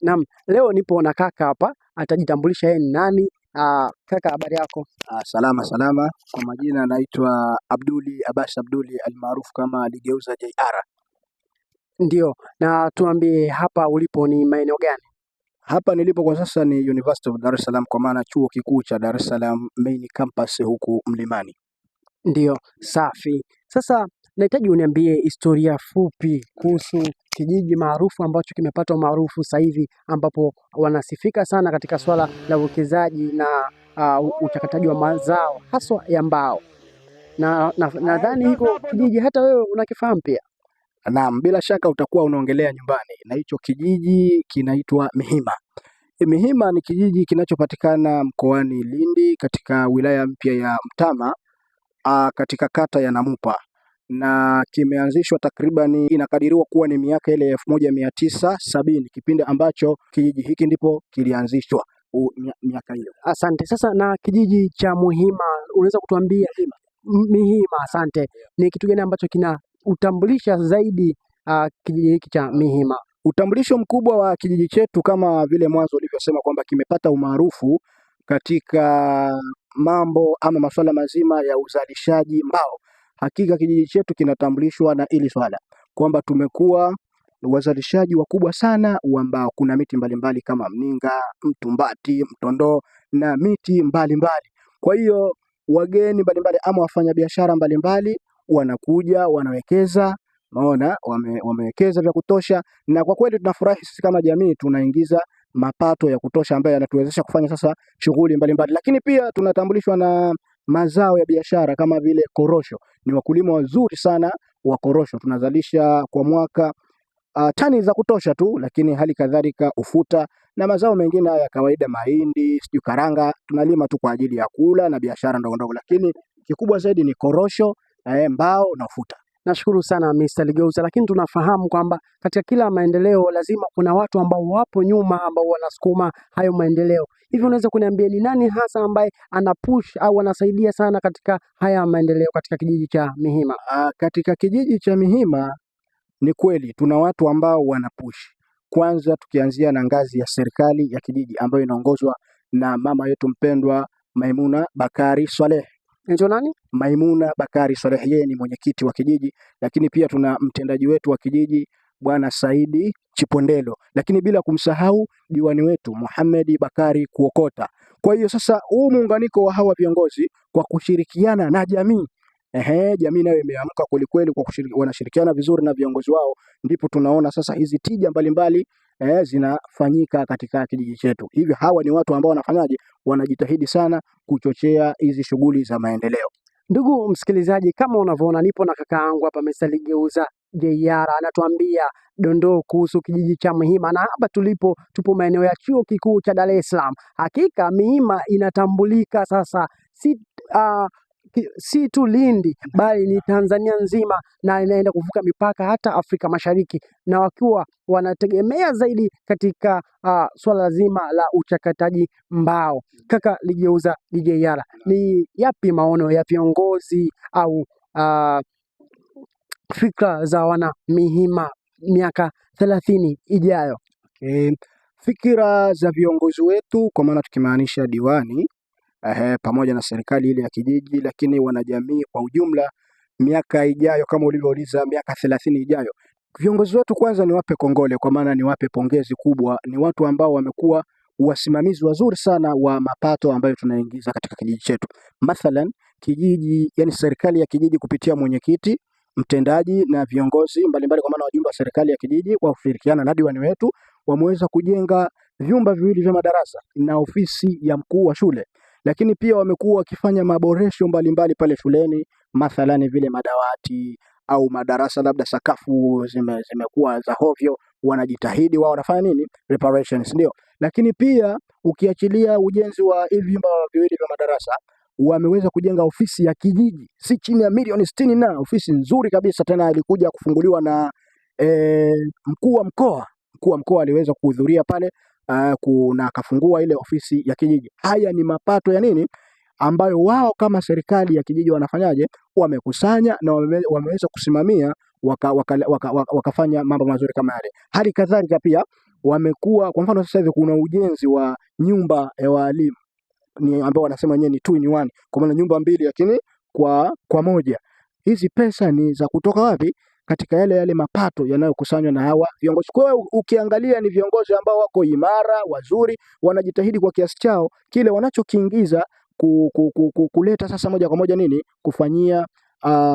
Naam, leo nipo na kaka hapa, atajitambulisha yeye ni nani. Kaka, habari yako? Salama salama. Kwa majina anaitwa Abduli Abbas Abduli almaarufu kama Ligeuza JR. Ndio, na tuambie hapa ulipo ni maeneo gani? Hapa nilipo kwa sasa ni University of Dar es Salaam, kwa maana chuo kikuu cha Dar es Salaam main campus huku Mlimani. Ndio, safi. Sasa nahitaji uniambie historia fupi kuhusu kijiji maarufu ambacho kimepata umaarufu sasa hivi ambapo wanasifika sana katika swala la uwekezaji na uchakataji wa mazao haswa ya mbao, na nadhani hiko kijiji hata wewe unakifahamu pia. Naam, bila shaka utakuwa unaongelea nyumbani, na hicho kijiji kinaitwa Mihima. Mihima ni kijiji kinachopatikana mkoani Lindi katika wilaya mpya ya Mtama, katika kata ya Namupa na kimeanzishwa takribani, inakadiriwa kuwa ni miaka ile 1970, kipindi ambacho kijiji hiki ndipo kilianzishwa miaka hiyo. Asante. Sasa na kijiji cha Muhima, unaweza kutuambia Mihima, asante, ni kitu gani ambacho kina utambulisha zaidi kijiji hiki cha Mihima? Utambulisho mkubwa wa kijiji chetu kama vile mwanzo ulivyosema kwamba kimepata umaarufu katika mambo ama masuala mazima ya uzalishaji mbao. Hakika kijiji chetu kinatambulishwa na hili swala kwamba tumekuwa wazalishaji wakubwa sana wa mbao. Kuna miti mbalimbali kama mninga, mtumbati, mtondoo na miti mbalimbali. Kwa hiyo wageni mbalimbali ama wafanyabiashara mbalimbali wanakuja wanawekeza, maona wamewekeza vya kutosha, na kwa kweli tunafurahi sisi kama jamii tunaingiza mapato ya kutosha ambayo yanatuwezesha kufanya sasa shughuli mbalimbali, lakini pia tunatambulishwa na mazao ya biashara kama vile korosho. Ni wakulima wazuri sana wa korosho, tunazalisha kwa mwaka tani za kutosha tu, lakini hali kadhalika ufuta na mazao mengine haya ya kawaida, mahindi, sijui karanga, tunalima tu kwa ajili ya kula na biashara ndogo ndogo, lakini kikubwa zaidi ni korosho, mbao na ufuta. Nashukuru sana Mr. Ligeuza, lakini tunafahamu kwamba katika kila maendeleo lazima kuna watu ambao wapo nyuma ambao wanasukuma hayo maendeleo. Hivi unaweza kuniambia ni nani hasa ambaye ana push au anasaidia sana katika haya maendeleo katika kijiji cha Mihima? Katika kijiji cha Mihima ni kweli tuna watu ambao wanapush. Kwanza tukianzia na ngazi ya serikali ya kijiji ambayo inaongozwa na mama yetu mpendwa Maimuna Bakari Swaleh. Ndio nani? Maimuna Bakari Swaleh, yeye ni mwenyekiti wa kijiji, lakini pia tuna mtendaji wetu wa kijiji Bwana Saidi Chipondelo, lakini bila kumsahau diwani wetu Mohamed Bakari Kuokota. Kwa hiyo sasa huu muunganiko wa hawa viongozi kwa kushirikiana na jamii, ehe, jamii nayo imeamka kwelikweli, kwa wanashirikiana vizuri na viongozi wao, ndipo tunaona sasa hizi tija mbalimbali zinafanyika katika kijiji chetu. Hivyo hawa ni watu ambao wanafanyaje, wanajitahidi sana kuchochea hizi shughuli za maendeleo. Ndugu msikilizaji, kama unavyoona nipo na kaka yangu hapa Mr. Ligeuza JR anatuambia dondoo kuhusu kijiji cha Mihima, na hapa tulipo tupo maeneo ya chuo kikuu cha Dar es Salaam. Hakika Mihima inatambulika sasa uh, si tu Lindi bali ni Tanzania nzima na inaenda kuvuka mipaka hata Afrika Mashariki, na wakiwa wanategemea zaidi katika swala zima la uchakataji mbao. Kaka Ligeuza JR, ni yapi maono ya viongozi au fikra za wana Mihima miaka 30 ijayo? Fikira za viongozi wetu kwa maana tukimaanisha diwani pamoja na serikali ile ya kijiji, lakini wanajamii kwa ujumla, miaka ijayo kama ulivyouliza, miaka 30 ijayo, viongozi wetu kwanza niwape kongole, kwa maana niwape pongezi kubwa. Ni watu ambao wamekuwa wasimamizi wazuri sana wa mapato ambayo tunaingiza katika kijiji chetu. Mathalan kijiji, yani serikali ya kijiji kupitia mwenyekiti, mtendaji na viongozi mbalimbali, kwa maana wajumbe wa serikali ya kijiji kwa kushirikiana na diwani wetu wameweza kujenga vyumba viwili vya madarasa na ofisi ya mkuu wa shule, lakini pia wamekuwa wakifanya maboresho mbalimbali pale shuleni, mathalani vile madawati au madarasa, labda sakafu zimekuwa za hovyo, wanajitahidi wao wanafanya nini, reparations, ndio. Lakini pia ukiachilia ujenzi wa hivi vyumba viwili vya madarasa, wameweza kujenga ofisi ya kijiji si chini ya milioni 60, na ofisi nzuri kabisa, tena ilikuja kufunguliwa na mkuu wa mkoa. Mkuu wa mkoa aliweza kuhudhuria pale kuna akafungua ile ofisi ya kijiji. Haya ni mapato ya nini ambayo wao kama serikali ya kijiji wanafanyaje, wamekusanya na wameweza kusimamia wakafanya mambo mazuri kama yale. Hali kadhalika pia Wamekuwa kwa mfano sasa hivi kuna ujenzi wa nyumba ya walimu ni ambao wanasema wenyewe ni two in one, kwa maana nyumba mbili lakini kwa moja. Hizi pesa ni za kutoka wapi? Katika yale yale mapato yanayokusanywa na hawa viongozi. Kwa hiyo ukiangalia ni viongozi ambao wako imara, wazuri, wanajitahidi kwa kiasi chao kile wanachokiingiza kuleta sasa moja kwa moja nini kufanyia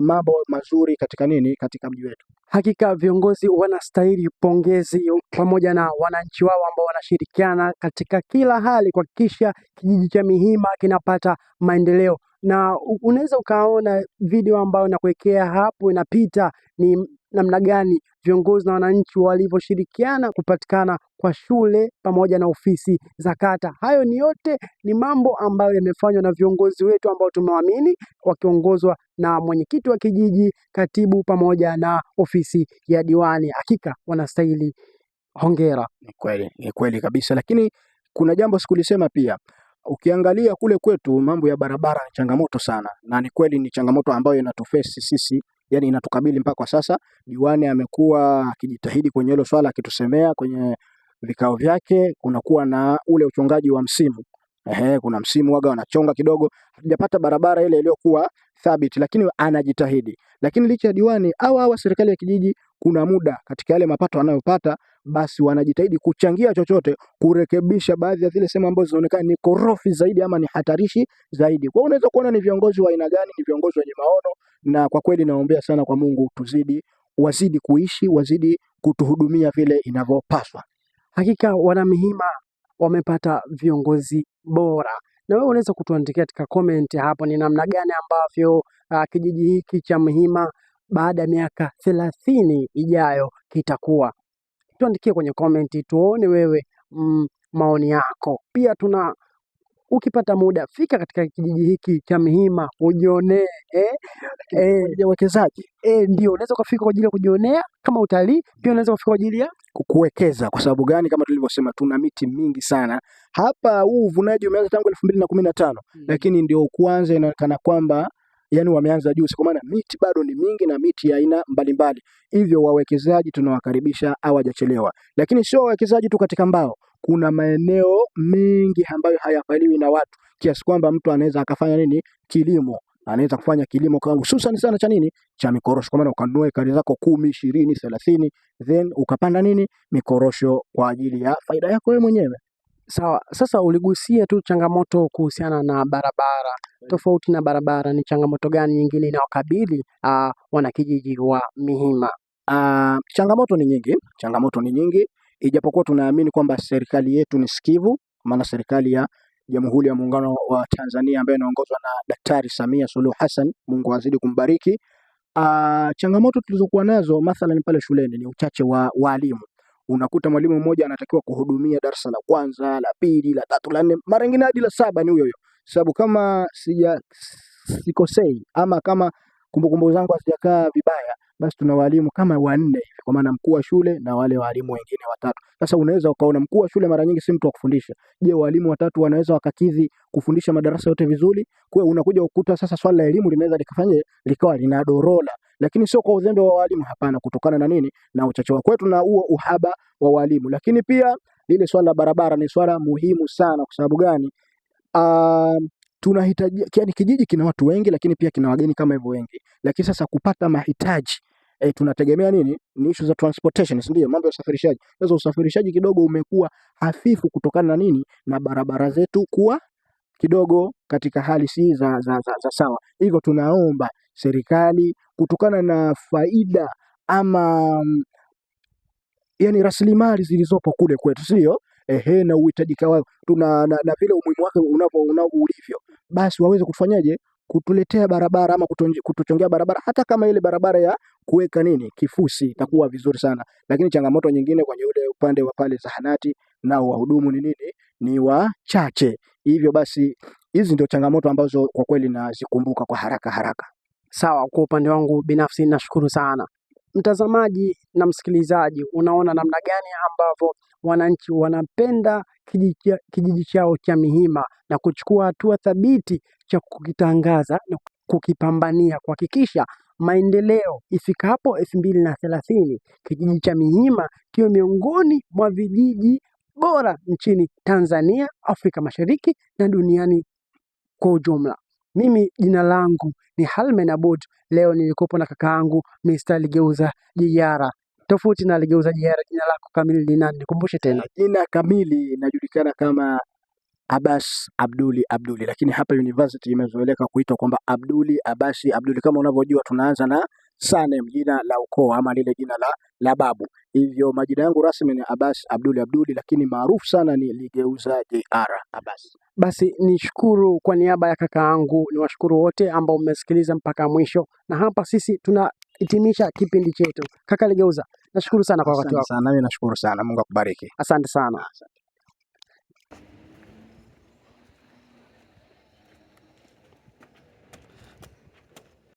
mambo mazuri katika nini katika mji wetu. Hakika viongozi wanastahili pongezi pamoja na wananchi wao ambao wanashirikiana katika kila hali kuhakikisha kijiji cha Mihima kinapata maendeleo. Na unaweza ukaona video ambayo nakuwekea hapo inapita ni namna gani viongozi na wananchi walivyoshirikiana kupatikana kwa shule pamoja na ofisi za kata. Hayo ni yote ni mambo ambayo yamefanywa na viongozi wetu ambao tumewaamini wakiongozwa na mwenyekiti wa kijiji, katibu pamoja na ofisi ya diwani. Hakika wanastahili hongera. Ni kweli kabisa, lakini kuna jambo sikulisema pia. Ukiangalia kule kwetu mambo ya barabara ni changamoto sana, na ni kweli ni changamoto ambayo inatufesi sisi, yani inatukabili mpaka kwa sasa. Diwani amekuwa akijitahidi kwenye hilo swala, akitusemea kwenye vikao vyake, kunakuwa na ule uchongaji wa msimu. Ehe, kuna msimu waga wanachonga kidogo, hatujapata barabara ile iliyokuwa thabiti, lakini anajitahidi. Lakini licha ya diwani au hawa serikali ya kijiji, kuna muda katika yale mapato anayopata basi wanajitahidi kuchangia chochote kurekebisha baadhi ya zile sehemu ambazo zinaonekana ni korofi zaidi ama ni hatarishi zaidi. Kwa hiyo unaweza kuona ni viongozi wa aina gani, ni viongozi wenye maono, na kwa kweli naombea sana kwa Mungu tuzidi, wazidi kuishi, wazidi kutuhudumia vile inavyopaswa. Hakika wanamihima wamepata viongozi bora, na wewe unaweza kutuandikia katika comment hapo ni namna gani ambavyo kijiji hiki cha Mhima baada ya miaka 30 ijayo kitakuwa. Tuandikie kwenye comment tuone wewe maoni yako. Pia tuna ukipata muda fika katika kijiji hiki cha Mhima ujionee Ya uwekezaji ndio unaweza ukafika kwa ajili ya kujionea kama utalii, pia unaweza kufika kwa ajili ya kuwekeza. Kwa sababu gani? Kama tulivyosema, tuna miti mingi sana hapa. Huu uvunaji umeanza tangu 2015 lakini ndio kwanza inaonekana kwamba yani wameanza juzi, kwa maana miti bado ni mingi na miti ya aina mbalimbali. Hivyo wawekezaji tunawakaribisha, hawajachelewa. Lakini sio wawekezaji tu katika mbao, kuna maeneo mengi ambayo hayapaliwi na watu, kiasi kwamba mtu anaweza akafanya nini, kilimo anaweza kufanya kilimo kwa hususan sana cha nini, cha mikorosho, kwa maana ukanunua ekari zako 10, 20, 30 then ukapanda nini, mikorosho kwa ajili ya faida yako wewe mwenyewe. Sawa. Sasa uligusia tu changamoto kuhusiana na barabara. Tofauti na barabara, ni changamoto gani nyingine inayokabili wanakijiji wa Mihima? Changamoto ni nyingi, changamoto ni nyingi, ijapokuwa tunaamini kwamba serikali yetu ni sikivu, maana serikali ya Jamhuri ya Muungano wa Tanzania ambayo inaongozwa na Daktari Samia Suluhu Hassan, Mungu azidi kumbariki. Changamoto tulizokuwa nazo mathalan pale shuleni ni uchache wa walimu. Unakuta mwalimu mmoja anatakiwa kuhudumia darasa la kwanza, la pili, la tatu, la nne, mara nyingine hadi la saba ni huyo huyo. Sababu kama sikosei ama kama kumbukumbu zangu hazijakaa vibaya, basi tuna walimu kama wanne hivi, kwa maana mkuu wa shule na wale walimu wengine watatu. Sasa unaweza ukaona mkuu wa shule mara nyingi si mtu wa kufundisha. Je, walimu watatu wanaweza wakakidhi kufundisha madarasa yote vizuri? Kwa hiyo unakuja ukuta sasa swala la elimu linaweza likafanye likawa linadorola, lakini sio kwa uzembe wa walimu, hapana, kutokana na nini? Na uchache wa kwetu na huo uhaba wa walimu. Lakini pia lile swala la barabara ni swala muhimu sana. Kwa sababu gani? Tunahitaji, yani kijiji kina watu wengi, lakini pia kina wageni kama hivyo wengi, lakini sasa kupata mahitaji tunategemea nini? Ni issue za transportation, si ndio? Mambo ya usafirishaji. Sasa usafirishaji kidogo umekuwa hafifu kutokana na nini? Na barabara zetu kuwa kidogo katika hali si za sawa. Hivyo tunaomba serikali kutokana na faida ama yani rasilimali zilizopo kule kwetu, sio? Ehe, na uhitajika wao tuna na vile umuhimu wake unavyo ulivyo, basi waweze kutufanyaje, kutuletea barabara ama kutuchongea barabara, hata kama ile barabara ya kuweka nini kifusi itakuwa vizuri sana. Lakini changamoto nyingine kwenye ule upande wa pale zahanati, nao wahudumu ni nini, ni wachache. Hivyo basi hizi ndio changamoto ambazo kwa kweli nazikumbuka kwa haraka haraka. Sawa, kwa upande wangu binafsi nashukuru sana. Mtazamaji na msikilizaji, unaona namna gani ambavyo wananchi wanapenda kijiji chao cha Mihima na kuchukua hatua thabiti cha kukitangaza na kukipambania kuhakikisha maendeleo ifikapo 2030 kijiji cha Mihima kiwe miongoni mwa vijiji bora nchini Tanzania, Afrika Mashariki na duniani kwa ujumla. Mimi jina langu ni Halmen Abud. Leo nilikuwepo na kakaangu Mr. Ligeuza Jiyara. Tofauti na Ligeuza Jiyara, jina lako kamili ni nani? Nikumbushe tena. Jina kamili inajulikana kama Abbas Abduli Abduli, lakini hapa university imezoeleka kuitwa kwamba Abduli Abasi Abduli. Kama unavyojua tunaanza na surname, jina la ukoo ama lile jina la babu. Hivyo majina yangu rasmi ni Abbas Abduli Abduli, lakini maarufu sana ni Ligeuza JR Abbas. Basi nishukuru kwa niaba ya kakaangu, niwashukuru wote ambao mmesikiliza mpaka mwisho, na hapa sisi tunahitimisha kipindi chetu. Kaka Ligeuza, nashukuru sana kwa wakati Asante wako, sana, nami nashukuru sana. Mungu akubariki. asante sana. Asante.